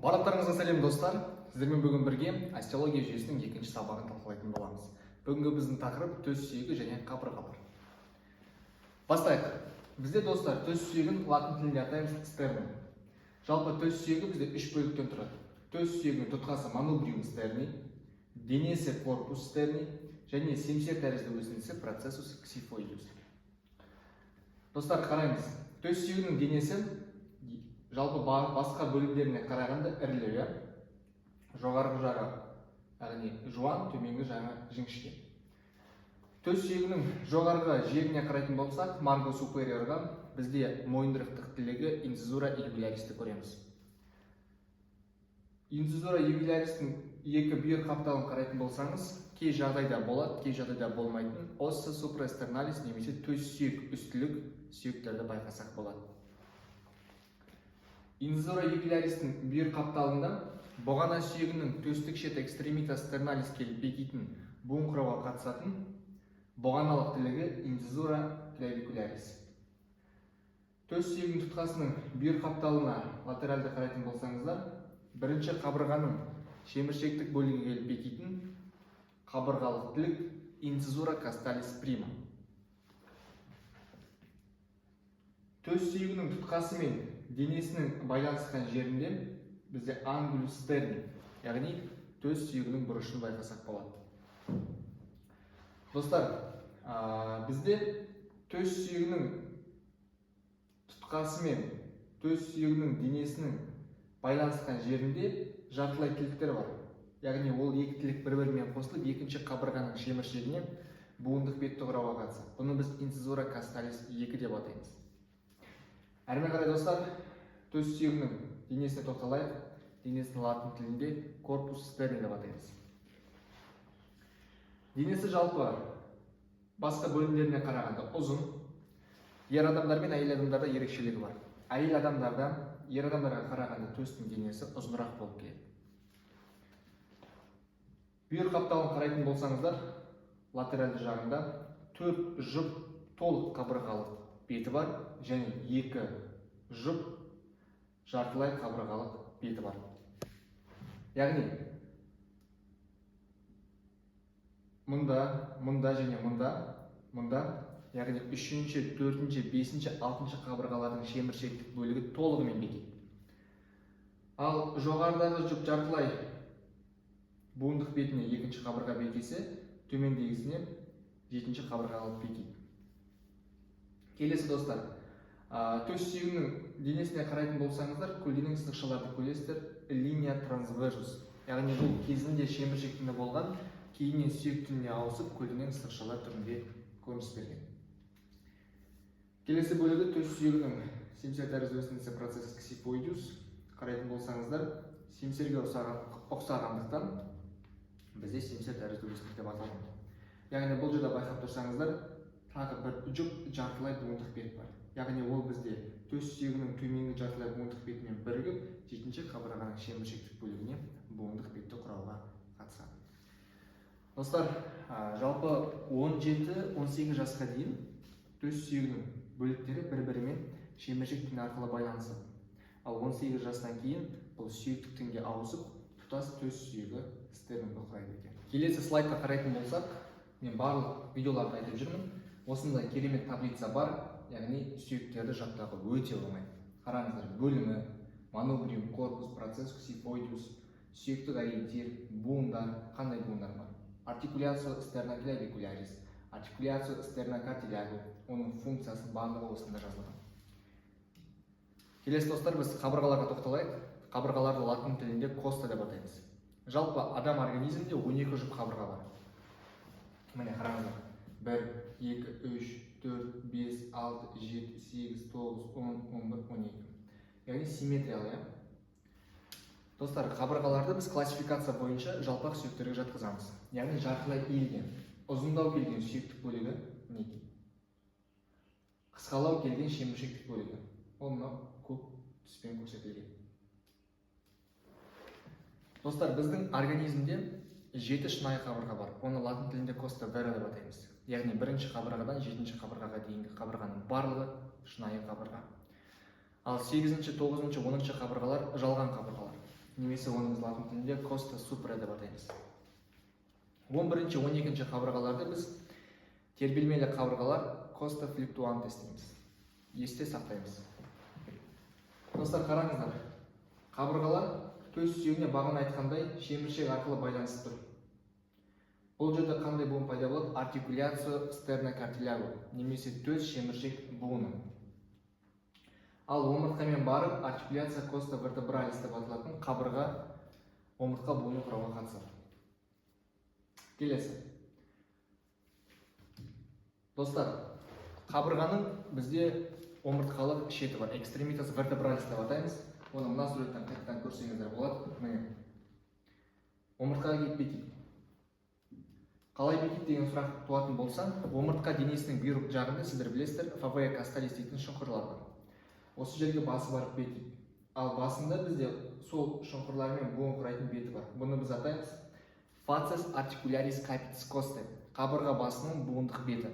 Барлықтарыңызға сәлем, достар! Сіздермен бүгін бірге остеология жүйесінің екінші сабағын талқылайтын боламыз. Бүгінгі біздің тақырып: төс сүйегі және қабырғалар. Бастайық. Бізде, достар, төс сүйегін латын тілінде атаймыз sternum. Жалпы, төс сүйегі бізде үш бөліктен тұрады. Төс сүйегінің тұтқасы manubrium sterni, денесі corpus sterni және семсер тәрізді өсіндісі processus xiphoideus. Достар, қараймыз. Төс сүйегінің денесі жалпы басқа бөлімдеріне қарағанда ірілеу, иә? Жоғарғы жағы, яғни жуан, төменгі жағы жіңішке. Төс сүйегінің жоғарғы жиегіне қарайтын болсақ, margo superiorға, бізде мойындырықтық тілігі incisura jugularisті көреміз. Incisura jugularis'тің екі бүйір қапталын қарайтын болсаңыз, кей жағдайда болады, кей жағдайда болмайтын ossa suprasternalis немесе төс сүйек үстілік сүйектерді байқасақ болады. Incisura jugularis'тің бүйір қапталында бұғана сүйегінің төстік шеті extremitas sternalis келіп бекитін, буын құрауға қатысатын бұғаналық тілігі incisura clavicularis. Төс сүйегінің тұтқасының бүйір қапталына латеральды қарайтын болсаңыздар, бірінші қабырғаның шеміршектік бөлігі келіп бекитін қабырғалық тілік incisura costalis prima. Төс сүйегінің тұтқасы мен денесінің байланысқан жерінде бізде angulus sterni, яғни төс сүйегінің бұрышын байқасақ болады. Достар, бізде төс сүйегінің тұтқасы мен төс сүйегінің денесінің байланысқан жерінде жартылай тіліктер бар. Яғни ол екі тілік бір-бірімен қосылып, екінші қабырғаның шеміршегіне буындық бетті құрауға қатысады. Бұны біз incisura costalis 2 деп атаймыз. Әрмен қарай, достар, төс сүйегінің денесіне тоқталайық. Денесін латын тілінде corpus sterni деп атаймыз. Денесі жалпы басқа бөлімдеріне қарағанда ұзын. Ер адамдар мен әйел адамдарда ерекшелігі бар. Әйел адамдарда ер адамдарға қарағанда төстің денесі ұзынырақ болып келеді. Бүйір қапталын қарайтын болсаңыздар, латеральды жағында төрт жұп толық қабырғалық беті бар және екі жұп жартылай қабырғалық беті бар. Яғни мұнда, мұнда және мұнда, мұнда, яғни үшінші, төртінші, бесінші, алтыншы қабырғалардың шеміршектік бөлігі толығымен бекиді. Ал жоғарыдағы жұп жартылай буындық бетіне екінші қабырға бекисе, төмендегісіне жетінші қабырға алып бекиді. Келесі, достар, төс сүйегінің денесіне қарайтын болсаңыздар, көлденең сызықшаларды көресіздер, линия transversus. Яғни бұл кезінде шеміршек тіні болған, кейіннен сүйек тініне ауысып, көлденең сызықшалар түрінде көрініс берген. Келесі бөлігі төс сүйегінің семсер тәрізді өсіндісі processus xiphoideus. Қарайтын болсаңыздар, семсерге ұқсағандықтан бізде семсер тәрізді өсіндік деп аталған. Яғни бұл жерде байқап тұрсаңыздар, тағы бір жұп жартылай буындық бет бар. Яғни ол бізде төс сүйегінің төменгі жартылай буындық бетімен бірігіп, жетінші қабырғаның шеміршектік бөлігіне буындық бетті құрауға қатысады. Достар, жалпы 17-18 жасқа дейін төс сүйегінің бөліктері бір-бірімен шеміршек тіні арқылы байланысады. Ал 18 жастан кейін бұл сүйектік тінге ауысып, тұтас төс сүйегі sternumды құрайды екен. Келесі слайдқа қарайтын болсақ, мен барлық видеоларда айтып жүрмін. Осындай керемет таблица бар, яғни сүйектерді жаттауға өте оңай. Қараңыздар: бөлімі, manubrium, corpus, processus xiphoideus, сүйектік ориентир, буындар, қандай буындар бар? Articulatio sternoclavicularis, articulatio sternocartilago, оның функциясы, барлығы осында жазылған. Келесі, достар, біз қабырғаларға тоқталайық. Қабырғаларды латын тілінде costa деп атаймыз. Жалпы адам организмінде 12 жұп қабырға бар. Міне, қараңыздар. 1, 2, 3, 4, 5, 6, 7, 8, 9, 10, 11, 12. Яғни симметриялы, иә? Достар, қабырғаларды біз классификация бойынша жалпақ сүйектерге жатқызамыз. Яғни жартылай иілген, ұзындау келген сүйектік бөлігі, мінекей. Қысқалау келген шеміршектік бөлігі. Ол мынау көк түспен көрсетілген. Достар, біздің организмде жеті шынайы қабырға бар. Оны латын тілінде costa vera деп атаймыз. Яғни бірінші қабырғадан жетінші қабырғаға дейінгі қабырғаның барлығы шынайы қабырға. Ал сегізінші, тоғызыншы, 10-шы қабырғалар жалған қабырғалар. Немесе оны біз латын тілінде costa supra деп атаймыз. 11-ші, 12-ші қабырғаларды біз тербелмелі қабырғалар costa fluctuantes дейміз. Есте сақтаймыз. Достар, қараңыздар. Қабырғалар төс сүйегіне бағана айтқандай шеміршек арқылы байланысып тұр. Бұл жерде қандай буын пайда болады? Articulatio sternocartilago немесе төс шеміршек буыны. Ал омыртқамен барып articulatio costa vertebralis деп аталатын қабырға омыртқа буыны құруға қатысады. Келесі. Достар, қабырғаның бізде омыртқалық шеті бар. Extremitas vertebralis деп атаймыз. Оны мына суреттен қайтадан көрсеңіздер болады. Міне. Омыртқаға келіп бекиді. Қалай бекиді деген сұрақ туатын болса, омыртқа денесінің бүйір жағында сіздер білесіздер, fovea costalis дейтін шұңқырлар бар. Осы жерге басы барып бекиді. Ал басында бізде сол шұңқырлармен буын құрайтын беті бар. Бұны біз атаймыз facies articularis capitis costae, қабырға басының буындық беті.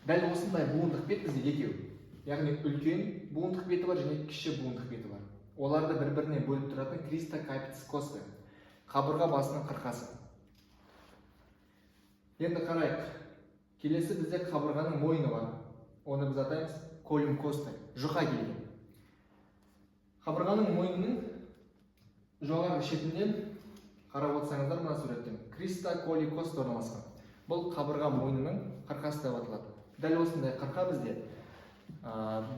Дәл осындай буындық бет бізде екеу. Яғни үлкен буындық беті бар және кіші буындық беті бар. Оларды бір-біріне бөліп тұратын crista capitis costae, қабырға басының қырқасы. Енді қарайық. Келесі бізде қабырғаның мойны бар. Оны біз атаймыз collum costae, жұқа келген. Қабырғаның мойнының жоғарғы шетінде қарап отырсаңыздар мына суреттен crista colli costae орналасқан. Бұл қабырға мойнының қырқасы деп аталады. Дәл осындай қырқа бізде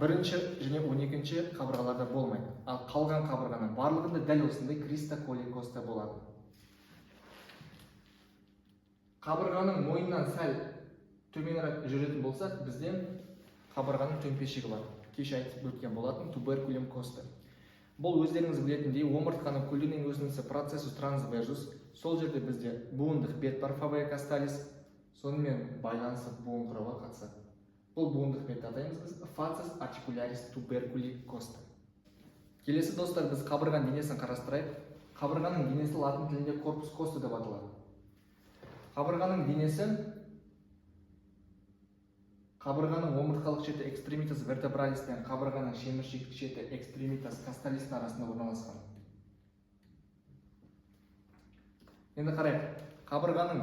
бірінші және 12-ші қабырғаларда болмайды. Ал қалған қабырғаның барлығында дәл осындай crista colli costae болады. Қабырғаның мойнынан сәл төменірек жүретін болсақ, бізде қабырғаның төмпешігі бар. Кеше айтып өткен болатын tuberculum costae. Бұл өздеріңіз білетіндей омыртқаның көлденең өсіндісі processus transversus. Сол жерде бізде буындық бет бар fovea costalis, сонымен байланысып буын құруға қатысады. Бұл буындық бетті атаймыз біз facies articularis tuberculi costae. Келесі, достар, біз қабырғаның денесін қарастырайық. Қабырғаның денесі латын тілінде corpus costae деп аталады. Қабырғаның денесі қабырғаның омыртқалық шеті extremitas vertebralis пен қабырғаның шеміршектік шеті extremitas costalis арасында орналасқан. Енді қарайық. Қабырғаның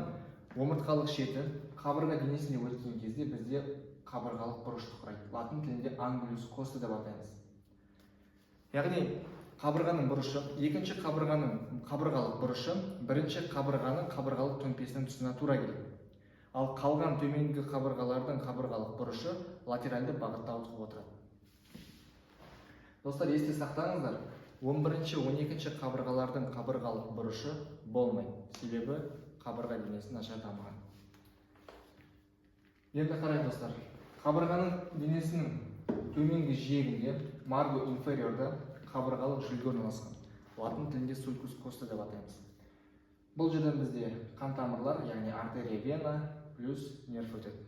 омыртқалық шеті қабырға денесіне өткен кезде бізде қабырғалық бұрышты құрайды. Латын тілінде angulus costae деп атаймыз. Яғни қабырғаның бұрышы, екінші қабырғаның қабырғалық бұрышы бірінші қабырғаның қабырғалық төмпесінің тұсына тура келеді. Ал қалған төменгі қабырғалардың қабырғалық бұрышы латеральды бағытта ауытқып отырады. Достар, есте сақтаңыздар, 11-ші, 12-ші қабырғалардың қабырғалық бұрышы болмайды. Себебі қабырға денесі нашар дамыған. Енді қарайық, достар. Қабырғаның денесінің төменгі жиегінде margo inferiorда қабырғалық жүлге орналасқан. Латын тілінде sulcus costae деп атаймыз. Бұл жерден бізде қан тамырлар, яғни артерия, вена плюс нерв өтеді.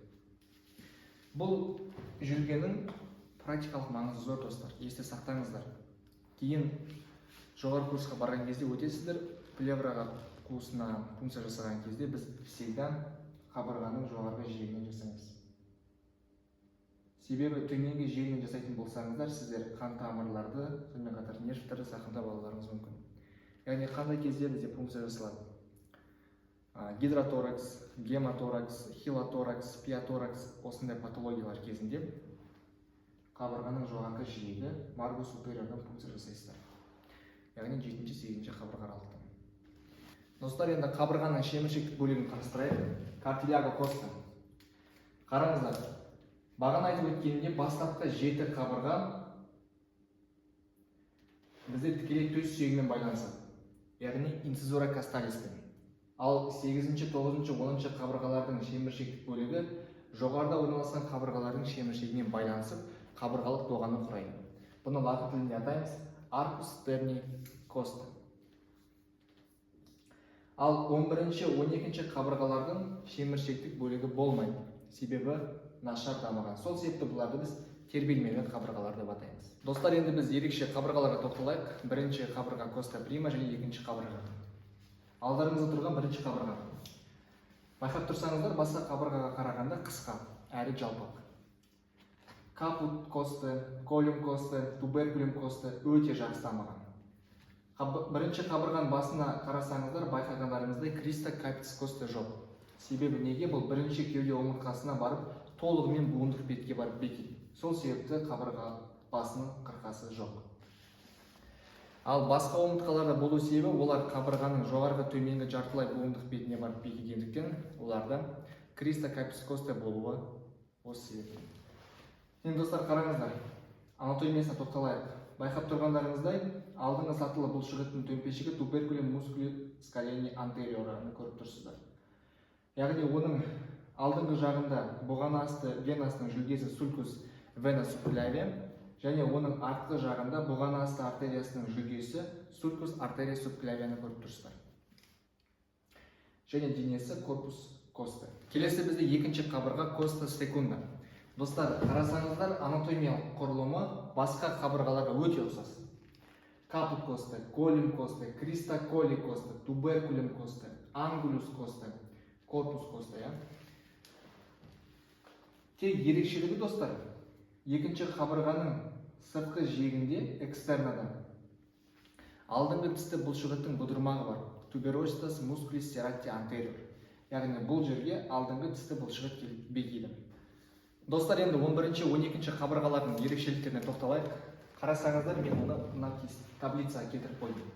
Бұл жүлгенің практикалық маңызы зор, достар. Есте сақтаңыздар. Кейін жоғары курсқа барған кезде өтесіздер, плевраға қуысына пункция жасаған кезде біз всегда қабырғаның жоғарғы жиегінен жасаймыз. Себебі төменгі жиегінен жасайтын болсаңыздар, сіздер қан тамырларды, сонымен қатар нервтерді зақымдап алуларыңыз мүмкін. Яғни қандай кезде бізде пункция жасалады? Гидроторакс, гемоторакс, хилоторакс, пиоторакс осындай патологиялар кезінде қабырғаның жоғарғы жиегі margo superiorдан пункция жасайсыздар. Яғни 7-8 қабырға аралықтан. Достар, енді қабырғаның шеміршектік бөлігін қарастырайық. Cartilago costae. Қараңыздар, бағана айтып өткенімдей, бастапқы 7 қабырға бізде тікелей төс сүйегімен байланысады. Яғни incisura costalispен. Ал 8-ші, 9-шы, 10-шы қабырғалардың шеміршектік бөлігі жоғарыда орналасқан қабырғалардың шеміршегімен байланысып, қабырғалық доғаны құрайды. Бұны латын тілінде атаймыз arcus sterni costae. Ал 11-ші, 12-ші қабырғалардың шеміршектік бөлігі болмайды. Себебі нашар дамыған. Сол себепті бұларды біз тербелмелі қабырғалар деп атаймыз. Достар, енді біз ерекше қабырғаларға тоқталайық. Бірінші қабырға costa prima және екінші қабырға. Алдарыңызда тұрған бірінші қабырға. Байқап тұрсаңыздар, басқа қабырғаға қарағанда қысқа, әрі жалпақ. Caput costae, collum costae, tuberculum costae өте жақсы дамыған. Бірінші қабырғаның басына қарасаңыздар, байқағандарыңыздай, криста капитис косте жоқ. Себебі неге? Бұл бірінші кеуде омыртқасына барып, толығымен буындық бетке барып бекиді. Сол себепті қабырға басының қырқасы жоқ. Ал басқа омыртқаларда болу себебі, олар қабырғаның жоғарғы, төменгі жартылай буындық бетіне барып бекігендіктен, оларда криста капитис косте болуы осы себептен. Енді, достар, қараңыздар, анатомиясына тоқталайық. Байқап тұрғандарыңыздай, алдыңғы сатылы бұлшықеттің төмпешігі tuberculum musculi scaleni anteriorаны көріп тұрсыздар. Яғни оның алдыңғы жағында бұғана асты венасының жүлгесі sulcus vena subclavia және оның артқы жағында бұғана асты артериясының жүлгесі sulcus arteria subclaviаны көріп тұрсыздар. Және денесі корпус косты. Келесі бізде екінші қабырға, costa secunda. Достар, қарасаңыздар, анатомиялық құрылымы басқа қабырғаларға өте ұқсас. Caput costae, collum costae, crista colli costae, tuberculum costae, angulus costae, corpus costae, иә. Тек ерекшелігі, достар, екінші қабырғаның сыртқы жиегінде, экстернада, алдыңғы тісті бұлшықеттің бұдырмағы бар. Tuberositas musculi serrati anterior. Яғни бұл жерге алдыңғы тісті бұлшықет келіп бекиді. Достар, енді 11-ші, 12-ші қабырғалардың ерекшеліктеріне тоқталайық. Қарасаңыздар, мен оны мына таблицаға келтіріп қойдым.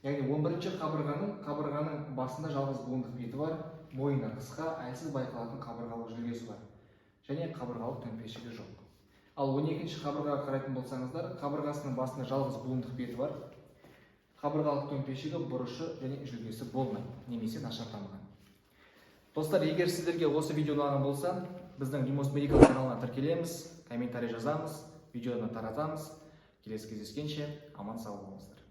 Яғни 11-ші қабырғаның басында жалғыз буындық беті бар, мойны қысқа, әлсіз байқалатын қабырғалық жүлгесі бар және қабырғалық төмпешігі жоқ. Ал 12-ші қабырғаға қарайтын болсаңыздар, қабырғасының басында жалғыз буындық беті бар, қабырғалық төмпешігі, бұрышы және жүлгесі болмайды немесе нашар дамыған. Достар, егер сіздерге осы видео ұнаған болса, біздің Лимос Медикал каналына тіркелеміз, комментарий жазамыз, видеоны таратамыз. Келесі кездескенше аман сау болыңыздар.